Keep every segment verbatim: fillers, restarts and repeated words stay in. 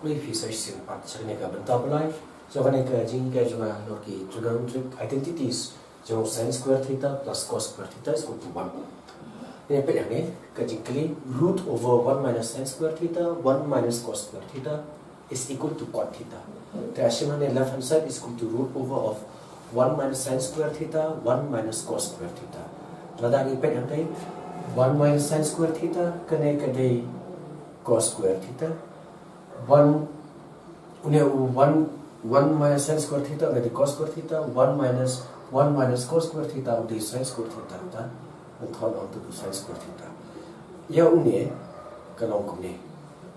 Phi sa shisien pat sha kane ka bynta ba lai jong kane ka jinghikai jong nga halor ki trigonometric identities jong sine square theta plus cos square theta is equal to one. Ngin peit hangne ka jingkylli, root over one minus sine square theta, one minus cos square theta is equal to cot theta. Te nga shim hangne left hand side is equal to root over of one minus sine square theta, one minus cos square theta. Lada ngi peit hangne one minus sine square theta, kane ka dei cos square theta. One, une u one, one minus sine square theta, une u dei cos square theta, one minus, one minus cos square theta, u dei sine square theta, ta, and thon on to sine square theta. Ïa une, ka long kumne.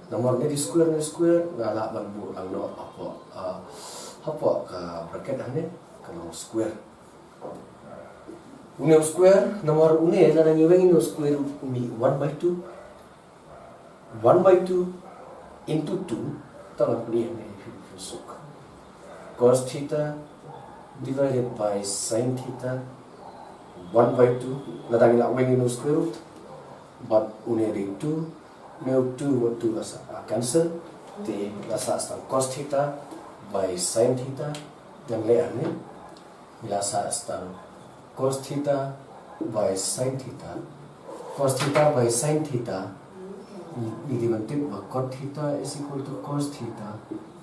Namar une u dei square, une u square, nga lah ban buh lang noh hapoh, ah, hapoh ka bracket hangne, ka long square. Une u square, namar une, lada ngi weng une u square root, u mih one by two. One by two into two, ta lah phi, phi, phi suk. Cos theta divided by sine theta, one by two, lada ngi lah weng une u square root, bad une u dei two, une u two bad two la sah, ah, cancel, te la sah tang cos theta by sine theta, ngan leh hangne, la sah tang cos theta by sine theta. Cos theta by sine theta, ngi dei ban tip ba cot theta is equal to cos theta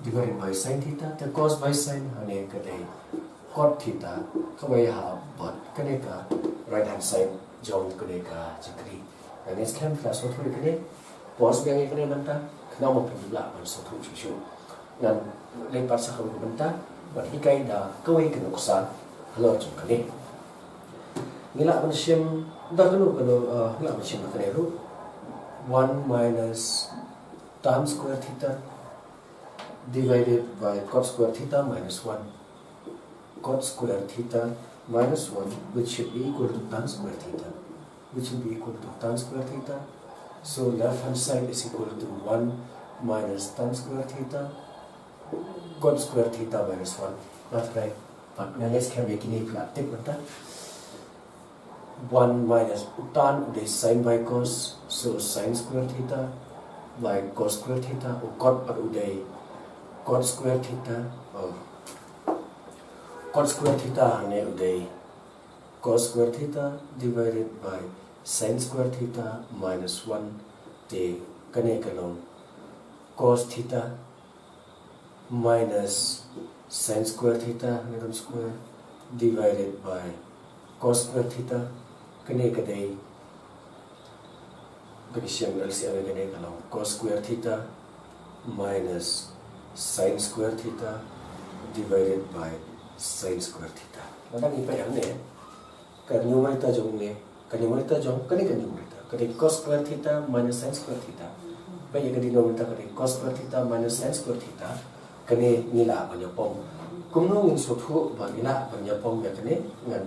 divided by sine theta. Te cos by sine hangne ka dei cot theta, kaba ïahap bad kane ka right hand side jong kane ka jingkylli. Ngan ïa skhem phi la sngewthuh ïa kane. Pause biang ïa kane mynta, khnang ba phin lah ban sngewthuh shuh shuh. Ngan leit pat sha kawei ka bynta ban hikai da kawei ka nuksa halor jong kane. Ngi lah ban shim da kano kano, uh, ngi lah ban shim da kane ruh. One minus tan square theta divided by cot square theta minus one. Cot square theta minus one, which should be equal to tan square theta, which should be equal to tan square theta. So left hand side is equal to one minus tan square theta, cot square theta minus one. That's right. But let's have a kine pla tip mynta. One minus u tan u dei sine by cos, so sine square theta by cos square theta, u cot pat u dei cot square theta, oh, cot square theta hangne u dei cos square theta divided by sine square theta minus one, te kane ka long cos theta minus sine square theta, hangne don square, divided by cos square theta. Kane ka dei, kane sha L C M kane ka long cos square theta minus sine square theta divided by sine square theta. Lada ngi peit hangne, ka numerator jong ne, ka numerator jong kane ka numerator ka dei cos square theta minus sine square theta. Ba ïa ka denominator ka dei cos square theta minus sine square theta. Kane ngi lah ban ïa pom. Kumno ngin sngewthuh ba ngi lah ban ïa pom ïa kane? Ngan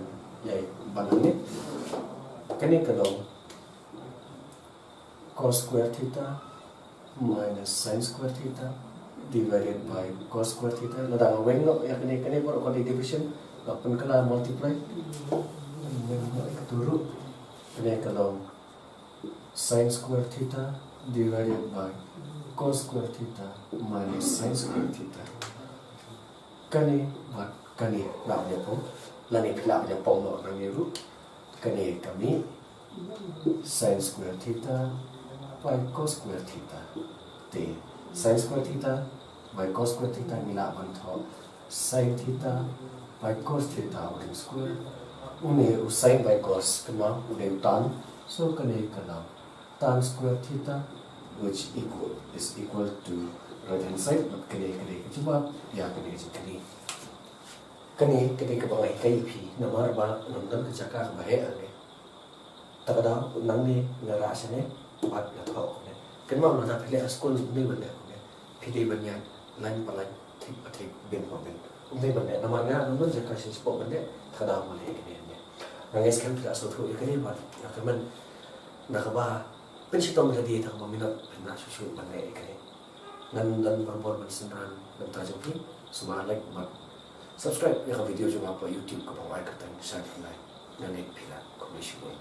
ïa ban ne. Kane ka long cos square theta minus sine square theta divided by cos square theta. Lada nga weng noh ïa kane, kane baroh ka dei division, nga pynkylla multiply. Nga weng noh ïa kato ruh. Kane ka long sine square theta divided by cos square theta minus sine square theta. Kane bad kane lah ban ïa pom. Lane phi lah ban ïa pom noh nangne ruh. Kane ka mih sine square theta by cos square theta. Te sine square theta by cos square theta ngi lah ban thoh sine theta by cos theta whole square. Une u sine by cos kynmaw u dei u tan. So kane ka long tan square theta, which equal, is equal to right hand side, bad kane ka dei ka jubab ïa kane ka jingkylli. Kane ka dei kaba nga hikai ïa phi namar ba ngam don ka jaka kaba heh hangne. Ta ka daw nangne nga rah shane bad nga thoh kumne. Kynmaw lada phi leh ha skul ym dei ban leh kumne. Phi dei ban ïaid lain pa lain, thik pa thik, bin pa bin. Ym dei ban leh namar nga ngam don jaka shisha ban leh, ta ka daw nga leh kane hangne. Nga ngeit skhem phi la sngewthuh ïa kane bad nga kyrmen na kaba pynshitom ïa lade tang ba minot phin lah shuh shuh ban leh ïa kane. Ngan don barabor ban synran na ka bynta jong phi. Sngewbha like bad subscribe ïa ka video jong nga hapoh YouTube kaba nga ai kyrteng Shine Khyllai. Ngan ïa phi lah. Khublei shibun.